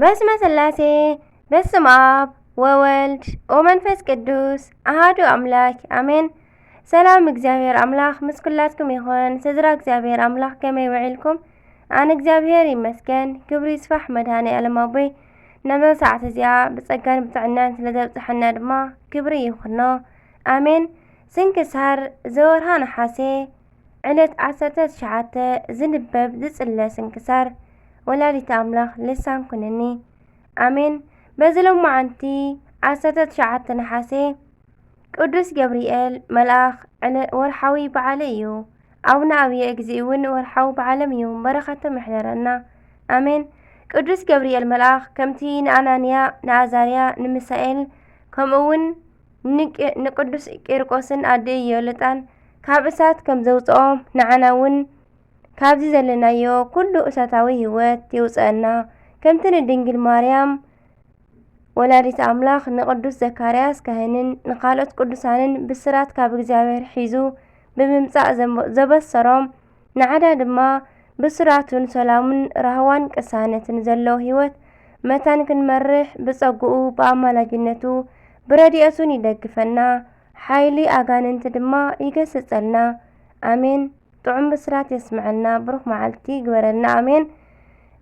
በስመ ስላሴ፣ በስመ ኣብ ወወልድ ወመንፈስ ቅዱስ ኣሃዱ ኣምላክ ኣሜን። ሰላም እግዚኣብሔር ኣምላክ ምስ ኩላትኩም ይኹን። ስድራ እግዚኣብሔር ኣምላክ ከመይ ውዒልኩም? ኣነ እግዚኣብሔር ይመስገን፣ ክብሪ ይስፋሕ መድሃኔ ኣለም ኣቦይ። ነዛ ሰዓት እዚኣ ብጸጋን ብጥዕናን ስለ ዘብጽሐና ድማ ክብሪ ይኹኖ። ኣሜን። ስንክሳር ዘወርሃ ነሓሴ ዕለት ዓሰርተ ትሽዓተ ዝንበብ ዝጽለ ስንክሳር። ወላዲተ ኣምላኽ ልሳን ኩነኒ። ኣሜን። በዚ ሎማዓንቲ ዓሰርተ ትሽዓተ ነሓሴ ቅዱስ ገብርኤል መልኣኽ ዕለ-፣ ወርሓዊ በዓሉ እዩ። ኣቡነ ኣብየ እግዚእ እውን ወርሓዊ በዓሎም እዩ። በረኸቶም ይሕደረና። ኣሜን። ቅዱስ ገብርኤል መልኣኽ ከምቲ ንኣናንያ፣ ንኣዛርያ፣ ንሚሳኤል ከምኡ እውን ንቂ-፣ ንቅዱስ ቂርቆስን ኣደ ኢዮልጣን ካብ እሳት ከም ዘውፅኦም ንዓና እውን ካብዚ ዘለናዮ ኩሉ እሳታዊ ህይወት የውፅአና። ከምቲ ንድንግል ማርያም ወላዲት ኣምላኽ ንቅዱስ ዘካርያስ ካህንን ንኻልኦት ቅዱሳንን ብስራት ካብ እግዚኣብሔር ሒዙ ብምምጻእ ዘም-፣ ዘበሰሮም፣ ንዓና ድማ ብስራቱን ሰላሙን ራህዋን ቅሳነትን ዘሎ ህይወት መታን ክንመርሕ ብጸግኡ ብኣማላጅነቱ ብረድኤቱን ይደግፈና፣ ሓይሊ ኣጋንንቲ ድማ ይገስጸልና። ኣሜን። ጥዑም ብስራት የስምዐልና፣ ብሩኽ መዓልቲ ይግበረልና። ኣሜን።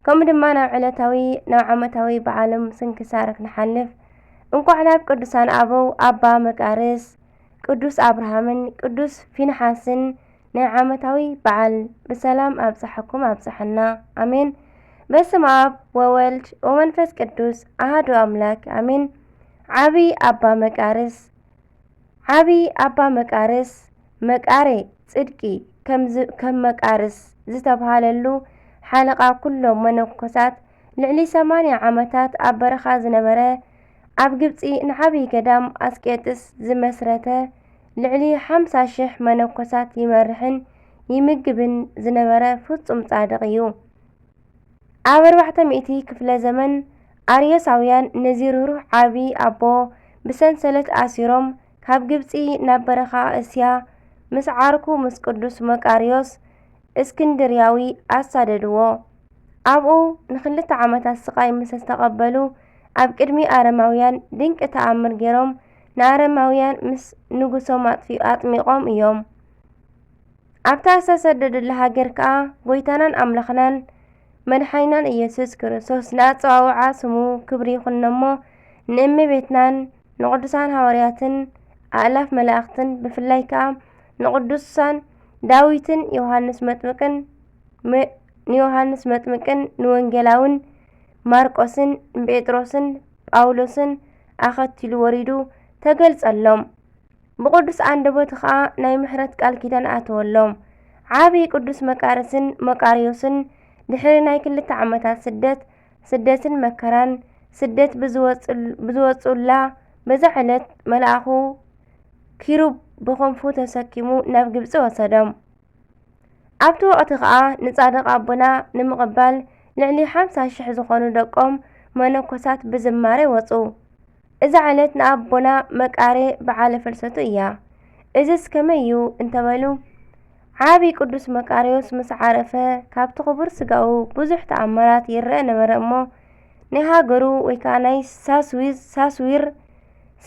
ከምኡ ድማ ናብ ዕለታዊ፣ ናብ ዓመታዊ በዓሎም ስንክሳር ክንሓልፍ፣ እንቋዕ ናብ ቅዱሳን ኣበው ኣባ መቃርስ፣ ቅዱስ ኣብርሃምን ቅዱስ ፊንሓስን ናይ ዓመታዊ በዓል ብሰላም ኣብጽሐኩም ኣብጽሐና። ኣሜን። በስመ ኣብ ወወልድ ወመንፈስ ቅዱስ ኣሃዱ ኣምላክ ኣሜን። ዓቢ ኣባ መቃርስ። ዓቢ ኣባ መቃርስ፣ መቃሬ ጽድቂ ከም ዝ-፣ ከም መቃርስ ዝተብሃለሉ ሓለቓ ኩሎም መነኮሳት፣ ልዕሊ ሰማንያ ዓመታት ኣብ በረኻ ዝነበረ፣ ኣብ ግብጺ ንዓቢ ገዳም ኣስቄጥስ ዝመስረተ፣ ልዕሊ ሓምሳ ሽሕ መነኮሳት ይመርሕን ይምግብን ዝነበረ ፍጹም ጻድቕ እዩ። ኣብ ኣርባዕተ ሚእቲ ክፍለ ዘመን፣ ኣርዮሳውያን ነዚ ርህሩህ ዓቢ ኣቦ ብሰንሰለት ኣሲሮም፣ ካብ ግብጺ ናብ በረኻ እስያ ምስ ዓርኩ ምስ ቅዱስ መቃርዮስ እስክንድርያዊ ኣሳደድዎ። ኣብኡ ንኽልተ ዓመታት ስቓይ ምስ ዝተቐበሉ፣ ኣብ ቅድሚ ኣረማውያን ድንቂ ተኣምር ገይሮም፣ ንኣረማውያን ምስ ንጉሶም ኣጥፊ-፣ ኣጥሚቖም እዮም። ኣብታ ዝተሰደደላ ሃገር ከኣ፣ ጐይታናን ኣምላኽናን መድሓኒናን ኢየሱስ ክርስቶስ ንኣጸዋውዓ ስሙ ክብሪ ይኹኖ እሞ፣ ንእመቤትናን ንቕዱሳን ሃዋርያትን ኣእላፍ መላእኽትን፣ ብፍላይ ከኣ ንቕዱሳን ዳዊትን ዮሃንስ መጥምቅን፣ መ-፣ ንዮሃንስ መጥምቅን ንወንጌላውን ማርቆስን ንጴጥሮስን ጳውሎስን ኣኸቲሉ ወሪዱ ተገልጸሎም። ብቕዱስ ኣንደበቱ ኸኣ ናይ ምሕረት ቃል ኪዳን ኣተወሎም። ዓቢ ቅዱስ መቃርስን መቃርዮስን ድሕሪ ናይ ክልተ ዓመታት ስደት፣ ስደትን መከራን፣ ስደት ብዝወጽል-፣ ብዝወጽኡላ በዛ ዕለት መልኣኹ ኪሩብ ብኽንፉ ተሰኪሙ ናብ ግብጺ ወሰዶም። ኣብቲ ወቕቲ ኸኣ ንጻድቕ ኣቦና ንምቕባል ልዕሊ ሓምሳ ሽሕ ዝኾኑ ደቆም መነኮሳት ብዝማሬ ወጹ። እዛ ዕለት ንኣቦና መቃሬ በዓለ ፍልሰቱ እያ። እዝስ ከመይ እዩ እንተበሉ፣ ዓቢ ቅዱስ መቃርዮስ ምስ ዓረፈ፣ ካብቲ ክቡር ስጋኡ ብዙሕ ተኣምራት ይረአ ነበረ እሞ፣ ናይ ሃገሩ ወይ ከኣ ናይ ሳስዊዝ-፣ ሳስዊር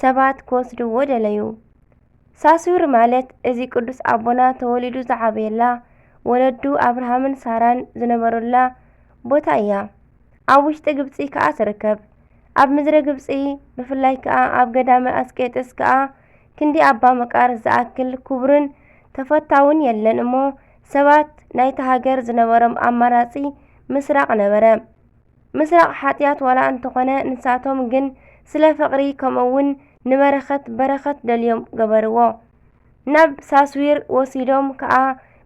ሰባት ክወስድዎ ደለዩ። ሳስዊር ማለት እዚ ቅዱስ ኣቦና ተወሊዱ ዝዓበየላ፣ ወለዱ ኣብርሃምን ሳራን ዝነበሩላ ቦታ እያ። ኣብ ውሽጢ ግብጺ ከኣ ትርከብ። ኣብ ምድረ ግብጺ፣ ብፍላይ ከኣ ኣብ ገዳመ ኣስቄጥስ ከኣ፣ ክንዲ ኣባ መቃርስ ዝኣክል ክቡርን ተፈታውን የለን እሞ፣ ሰባት ናይታ ሃገር ዝነበሮም ኣማራጺ ምስራቕ ነበረ። ምስራቕ ሓጢኣት ዋላ እንተኾነ፣ ንሳቶም ግን ስለ ፍቕሪ ከምኡ እውን ንበረኸት፣ በረኸት ደልዮም ገበርዎ። ናብ ሳስዊር ወሲዶም ከኣ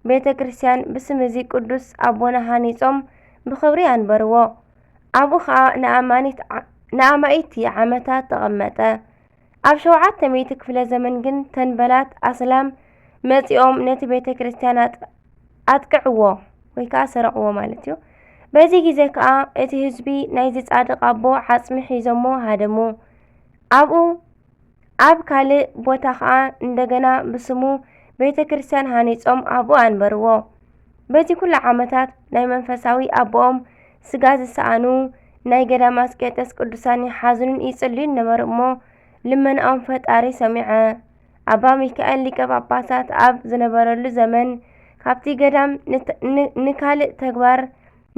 ቤተ ክርስቲያን ብስም እዚ ቅዱስ ኣቦና ሃኒጾም ብኽብሪ ኣንበርዎ። ኣብኡ ከኣ ንኣማኒት ዓ-፣ ንኣማኢቲ ዓመታት ተቐመጠ። ኣብ ሸውዓተ ሚእቲ ክፍለ ዘመን ግን ተንበላት ኣስላም መጺኦም ነቲ ቤተ ክርስቲያን ኣጥ-፣ ኣጥቅዕዎ ወይ ከኣ ሰረቕዎ ማለት እዩ። በዚ ግዜ ከኣ እቲ ህዝቢ ናይዚ ጻድቕ ኣቦ ዓጽሚ ሒዞሞ ሃደሙ። ኣብኡ ኣብ ካልእ ቦታ ኸኣ እንደገና ብስሙ ቤተ ክርስቲያን ሃኒጾም ኣብኡ ኣንበርዎ። በዚ ኩሉ ዓመታት ናይ መንፈሳዊ ኣቦኦም ስጋ ዝሰኣኑ ናይ ገዳም ኣስቄጥስ ቅዱሳን ይሓዝኑን ይጽልዩን ነበሩ እሞ፣ ልመናኦም ፈጣሪ ሰሚዐ። ኣባ ሚካኤል ሊቀ ጳጳሳት ኣብ ዝነበረሉ ዘመን፣ ካብቲ ገዳም ንት-፣ ን-፣ ንካልእ ተግባር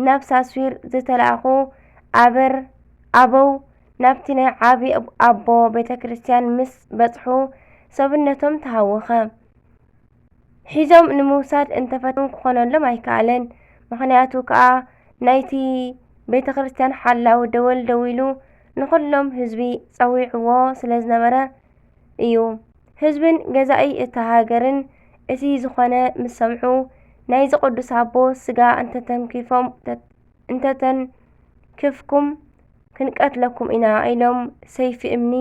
ናብ ሳስዊር ዝተላእኹ ኣበር-፣ ኣበው ናብቲ ናይ ዓቢ ኣቦ ቤተ ክርስቲያን ምስ በጽሑ፣ ሰብነቶም ተሃወኸ። ሒዞም ንምውሳድ እንተፈተኑ ክኾነሎም ኣይከኣለን። ምኽንያቱ ከኣ ናይቲ ቤተ ክርስቲያን ሓላዊ ደወል ደዊሉ ንኹሎም ህዝቢ ጸዊዕዎ ስለ ዝነበረ እዩ። ህዝብን ገዛኢ እታ ሃገርን እቲ ዝኾነ ምስ ሰምዑ፣ ናይዚ ቅዱስ ኣቦ ስጋ እንተተንኪፎም፣ እንተተንክፍኩም ክንቀትለኩም ኢና ኢሎም ሰይፊ እምኒ፣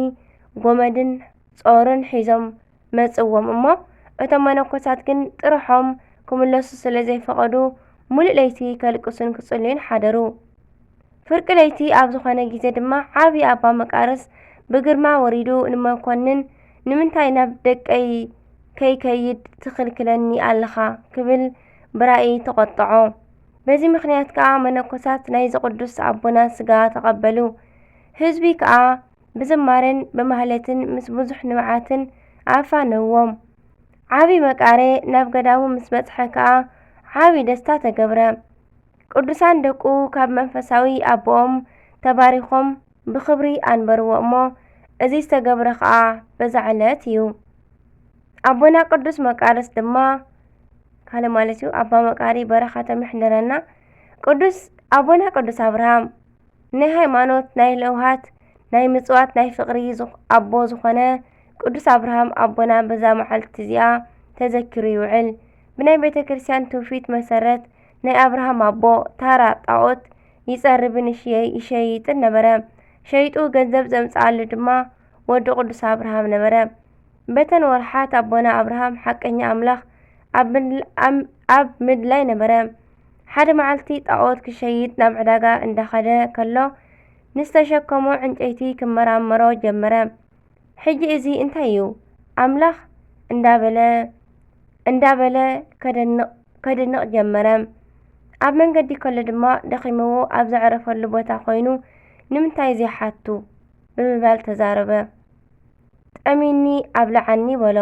ጎመድን ጾርን ሒዞም መጽዎም እሞ፣ እቶም መነኮሳት ግን ጥርሖም ክምለሱ ስለ ዘይፈቐዱ፣ ሙሉእ ለይቲ ከልቅሱን ክጽልዩን ሓደሩ። ፍርቂ ለይቲ ኣብ ዝኾነ ግዜ ድማ፣ ዓቢ ኣባ መቃርስ ብግርማ ወሪዱ ንመኮንን፣ "ንምንታይ ናብ ደቀይ ከይከይድ ትኽልክለኒ ኣለኻ?" ክብል ብራእይ ተቖጥዖ። በዚ ምኽንያት ከኣ መነኮሳት ናይዚ ቅዱስ ኣቦና ስጋ ተቐበሉ። ህዝቢ ከኣ ብዝማሬን ብማህሌትን ምስ ብዙሕ ንብዓትን ኣፋነዎም። ዓቢ መቃሬ ናብ ገዳሙ ምስ በጽሐ ከኣ ዓቢ ደስታ ተገብረ። ቅዱሳን ደቁ ካብ መንፈሳዊ ኣቦኦም ተባሪኾም ብኽብሪ ኣንበርዎ እሞ፣ እዚ ዝተገብረ ከኣ በዛ ዕለት እዩ። ኣቦና ቅዱስ መቃርስ ድማ፣ ካልእ ማለት እዩ፣ ኣባ መቃሪ በረኸቶም ይሕደረና። ቅዱስ ኣቦና ቅዱስ ኣብርሃም ናይ ሃይማኖት፣ ናይ ለውሃት፣ ናይ ምጽዋት፣ ናይ ፍቕሪ ዝኽ-፣ ኣቦ ዝኾነ ቅዱስ ኣብርሃም ኣቦና በዛ መዓልቲ እዚኣ ተዘኪሩ ይውዕል። ብናይ ቤተ ክርስቲያን ትውፊት መሰረት፣ ናይ ኣብርሃም ኣቦ ታራ ጣኦት ይጸርብን ይሽየ-፣ ይሸይጥን ነበረ። ሸይጡ ገንዘብ ዘምጽኣሉ ድማ ወዲ ቅዱስ ኣብርሃም ነበረ። በተን ወርሓት ኣቦና ኣብርሃም ሓቀኛ ኣምላኽ ኣብ ምድል-፣ ኣም-፣ ኣብ ምድላይ ነበረ። ሓደ መዓልቲ ጣኦት ክሸይጥ ናብ ዕዳጋ እንዳኸደ ከሎ፣ ንዝተሸከሞ ዕንጨይቲ ክመራመሮ ጀመረ። "ሕጂ እዚ እንታይ እዩ? ኣምላኽ?" እንዳበለ፣ እንዳበለ ከደንቕ፣ ከድንቕ ጀመረ። ኣብ መንገዲ ከሎ ድማ ደኺምዎ ኣብ ዘዕረፈሉ ቦታ ኮይኑ፣ "ንምንታይ ዘይሓቱ?" ብምባል ተዛረበ። "ጠሚኒ ኣብልዓኒ" በሎ፣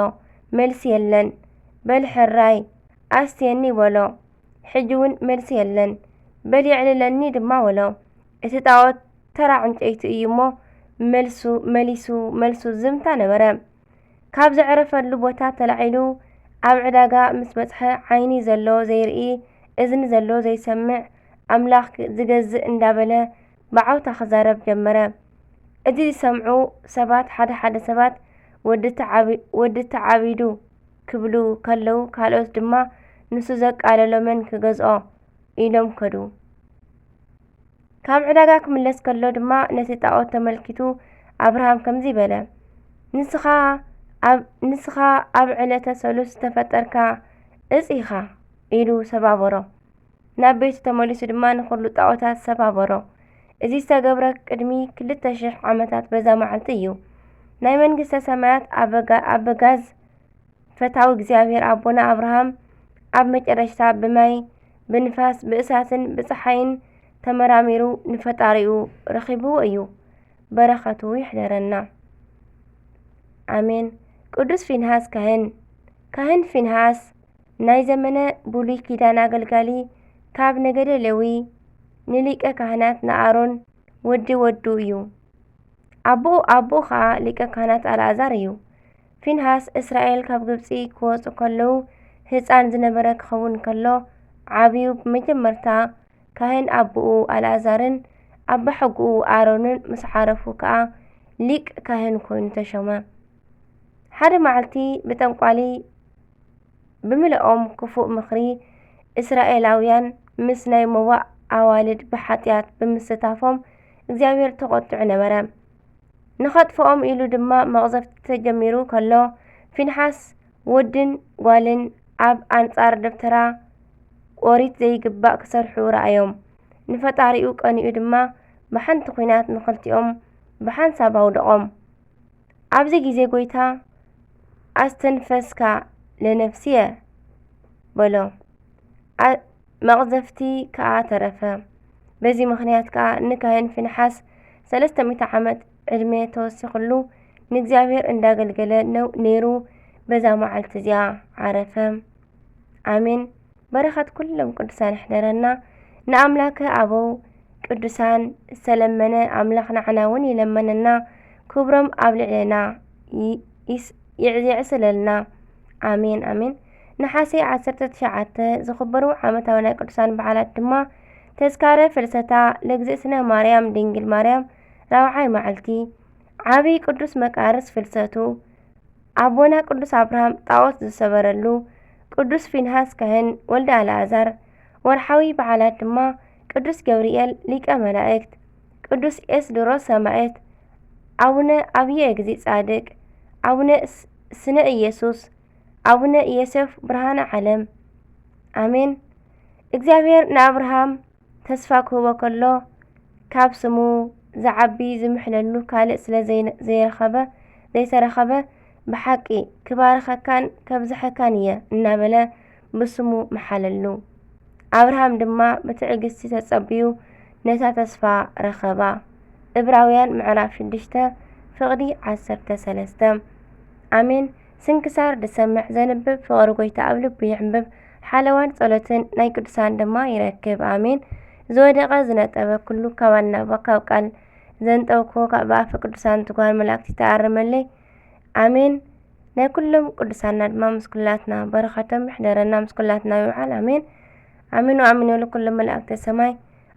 መልሲ የለን። "በል ሕራይ ኣስትየኒ" በሎ፣ ሕጂ እውን መልሲ የለን። "በል የዕልለኒ" ድማ በሎ። እቲ ጣዖት ተራ ዕንጨይቲ እዩ እሞ፣ መልሱ፣ መሊሱ፣ መልሱ ዝምታ ነበረ። ካብ ዘዕረፈሉ ቦታ ተላዒሉ ኣብ ዕዳጋ ምስ በጽሐ፣ ዓይኒ ዘሎ ዘይርኢ፣ እዝኒ ዘሎ ዘይሰምዕ፣ ኣምላኽ ዝገዝእ እንዳበለ ብዓውታ ክዛረብ ጀመረ። እዚ ዝሰምዑ ሰባት፣ ሓደ ሓደ ሰባት፣ "ወዲ ተዓቢ-፣ ወዲ ተዓቢዱ" ክብሉ ከለዉ፣ ካልኦት ድማ ንሱ ዘቃለሎ መን ክገዝኦ ኢሎም ከዱ። ካብ ዕዳጋ ክምለስ ከሎ ድማ ነቲ ጣዖት ተመልኪቱ ኣብርሃም ከምዚ በለ፣ "ንስኻ ኣብ፣ ንስኻ ኣብ ዕለተ ሰሉስ ዝተፈጠርካ እጽ ኢኻ" ኢሉ ሰባበሮ። ናብ ቤቱ ተመሊሱ ድማ ንኹሉ ጣዖታት ሰባበሮ። እዚ ዝተገብረ ቅድሚ ክልተ ሽሕ ዓመታት በዛ መዓልቲ እዩ። ናይ መንግስተ ሰማያት ኣበጋ-፣ ኣበጋዝ ፈታዊ እግዚኣብሔር ኣቦና ኣብርሃም ኣብ መጨረሽታ ብማይ፣ ብንፋስ፣ ብእሳትን ብጸሓይን ተመራሚሩ ንፈጣሪኡ ረኺብዎ እዩ። በረኸቱ ይሕደረና። ኣሜን። ቅዱስ ፊንሃስ ካህን። ካህን ፊንሃስ ናይ ዘመነ ብሉይ ኪዳን ኣገልጋሊ፣ ካብ ነገደ ሌዊ፣ ንሊቀ ካህናት ንኣሮን ወዲ ወዱ እዩ። ኣቦኡ፣ ኣቦኡ ኸኣ ሊቀ ካህናት ኣልኣዛር እዩ። ፊንሃስ እስራኤል ካብ ግብጺ ክወጹ ከለዉ ህጻን ዝነበረ ክኸውን ከሎ፣ ዓብዩ ብመጀመርታ ካህን ኣቦኡ ኣልኣዛርን ኣባሕጎኡ ኣሮንን ምስ ዓረፉ ከኣ ሊቅ ካህን ኮይኑ ተሾመ። ሓደ መዓልቲ ብጠንቋሊ ብምልኦም ክፉእ ምኽሪ እስራኤላውያን ምስ ናይ ሞባእ ኣዋልድ ብሓጢኣት ብምስታፎም እግዚኣብሔር ተቖጢዑ ነበረ። ንኸጥፍኦም ኢሉ ድማ መቕዘፍቲ ተጀሚሩ ከሎ፣ ፊንሓስ ወድን ጓልን ኣብ ኣንጻር ደብተራ ኦሪት ዘይግባእ ክሰርሑ ረኣዮም። ንፈጣሪኡ ቀኒኡ ድማ ብሓንቲ ኲናት ንኽልቲኦም ብሓንሳብ ኣውደቖም። ኣብዚ ግዜ ጐይታ፣ "ኣስተንፈስካ ለነፍስየ" በሎ። ኣ-፣ መቕዘፍቲ ከኣ ተረፈ። በዚ ምኽንያት ከኣ ንካህን ፊንሓስ ሰለስተ ሚእቲ ዓመት ዕድመ ተወሲኹሉ ንእግዚኣብሔር እንዳገልገለ ነው-፣ ነይሩ በዛ መዓልቲ እዚኣ ዓረፈ። ኣሜን። በረኸት ኩሎም ቅዱሳን ይሕደረና። ንኣምላከ ኣበው ቅዱሳን ዝተለመነ ኣምላኽ ንዓና እውን ይለመነና። ክብሮም ኣብ ልዕሌና ይ-፣ ይስ-፣ ይዕዝ-፣ የዕስለልና። ኣሜን፣ ኣሜን። ነሓሴ ዓሰርተ ትሽዓተ ዝኽበሩ ዓመታዊ ናይ ቅዱሳን በዓላት ድማ ተስካረ ፍልሰታ ለእግዝእትነ ማርያም ድንግል ማርያም ራብዓይ መዓልቲ፣ ዓብይ ቅዱስ መቃርስ ፍልሰቱ፣ ኣቦና ቅዱስ ኣብርሃም ጣዖት ዝሰበረሉ፣ ቅዱስ ፊንሃስ ካህን ወልደ ኣልኣዛር። ወርሓዊ በዓላት ድማ ቅዱስ ገብርኤል ሊቀ መላእክት፣ ቅዱስ ኤስድሮስ ሰማዕት፣ ኣቡነ ኣብየ እግዚእ ጻድቅ፣ ኣቡነ ስ-፣ ስነ ኢየሱስ፣ ኣቡነ ዮሴፍ ብርሃነ ዓለም። ኣሜን። እግዚኣብሔር ንኣብርሃም ተስፋ ክህቦ ከሎ፣ ካብ ስሙ ዝዓቢ ዝምሕለሉ ካልእ ስለ ዘይነ-፣ ዘይረኸበ፣ ዘይተረኸበ፣ ብሓቂ ክባርኸካን ከብዝሐካን እየ እናበለ ብስሙ መሓለሉ። ኣብርሃም ድማ ብትዕግስቲ ተጸብዩ ነታ ተስፋ ረኸባ። እብራውያን ምዕራፍ ሽዱሽተ ፍቕዲ ዓሰርተ ሰለስተ። ኣሜን። ስንክሳር ዝሰምዕ ዘንብብ ፍቕሪ ጎይታ ኣብ ልቡ የዕንብብ። ሓለዋን ጸሎትን ናይ ቅዱሳን ድማ ይረክብ። ኣሜን። ዝወደቐ ዝነጠበ ኩሉ ካብ ኣናባ ካብ ቃል ዘንጠብክዎ ካብ ብኣፈ ቅዱሳን ትጓል መላእክቲ ተኣርመለይ። ኣሜን። ናይ ኩሎም ቅዱሳንና ድማ ምስ ኩላትና በረኸቶም ይሕደረና፣ ምስ ኩላትና ይውዓል። ኣሜን። ኣሜን ወኣሜን ይበሉ ኩሎም መላእክተ ሰማይ።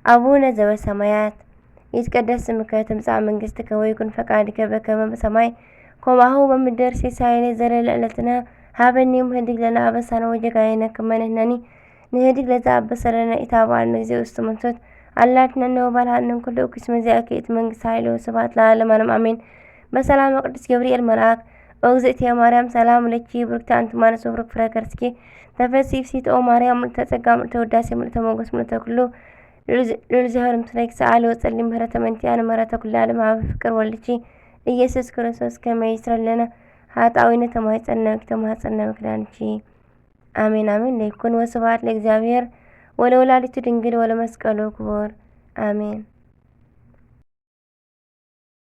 ኣቡነ ዘበሰማያት ይትቀደስ ስምከ ትምጻእ መንግስትከ ወይኩን ፈቃድከ በከመ በሰማይ ከማሁ በምድር። ሲሳየነ ዘለለ ዕለትነ ሃበኒ ዮም ህድግ ለነ አበሳነ ወጌጋየነ ከመ ንሕነኒ ንህድግ ለዘአበሰ ለነ ኢታብአነ እግዚኦ ውስተ መንሱት አላ አድኅነነ ወባልሐነ እምኩሉ እኩይ እስመ ዚአከ ይእቲ መንግስት ኃይል ወስብሐት ለዓለመ ዓለም አሜን። በሰላመ ቅዱስ ገብርኤል መልአክ ኦ እግዝእትየ ማርያም ሰላም ለኪ ብሩክቲ አንቲ እም አንስት ወብሩክ ፍሬ ከርስኪ ተፈሲ ፍሲት ኦ ማርያም ምልዕተ ጸጋ ምልዕተ ውዳሴ ምልዕተ ሞገስ ምልዕተ ኩሉ ልዑል እግዚአብሔር ምስሌኪ ሰአሊ ወጸሊ ምህረተ መንቲያ ንምህረተ ኩሉ ዓለም ሀበ ፍቅር ወልድኪ ኢየሱስ ክርስቶስ ከመ ይስረለነ ኃጣውኢነ ተማይጸናኪ ተማጸና ምክዳንኪ። አሜን አሜን። ለይኩን ወስብሐት ለእግዚአብሔር ወለወላዲቱ ድንግል ወለመስቀሉ ክቡር አሜን።